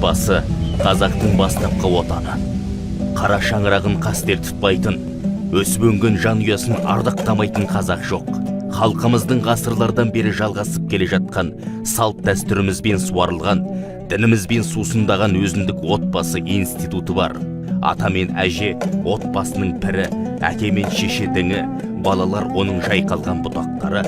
Отбасы – қазақтың бастапқы отаны. Қара шаңырағын қастер тұтпайтын, өсіп өнген жанұясын ардақтамайтын қазақ жоқ. Халқымыздың ғасырлардан бері жалғасып келе жатқан салт дәстүрімізбен суарылған, дінімізбен сусындаған өзіндік отбасы институты бар. Ата мен әже – отбасының пірі, әке мен шеше діңі, балалар – оның жайқалған бұтақтары.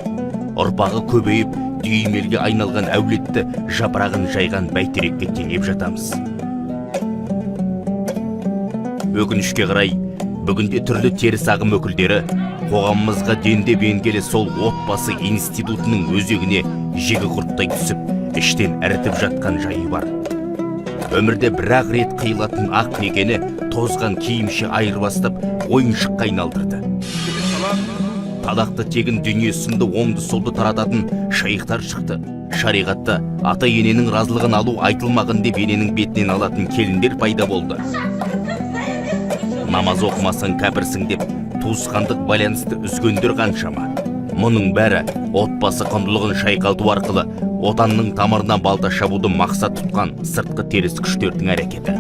Ұрпағы көбейіп, дүйім елге айналған әулетті жапырағын жайған бәйтерекке теңеп жатамыз. Өкінішке қарай, бүгінде түрлі теріс ағым өкілдері қоғамымызға дендеп енгелі сол отбасы институтының өзегіне жегі құрттай түсіп, іштен ірітіп жатқан жайы бар. Өмірде бір-ақ рет қиылатын ақ некені тозған киімше айырбастап, ойыншыққа айналдырды. Талақты тегін дүние сынды оңды солды тарататын шайхтар шықты. Шариғатта ата ененің разылығын алу айтылмаған деп, ененің бетінен алатын келіндер пайда болды. Намаз оқымасаң, кәпірсің деп, туысқандық байланысты үзгендер қаншама? Мұның бәрі отбасы құндылығын шайқалту арқылы отанның тамырына балта шабуды мақсат тұтқан сыртқы теріс күштердің әрекеті.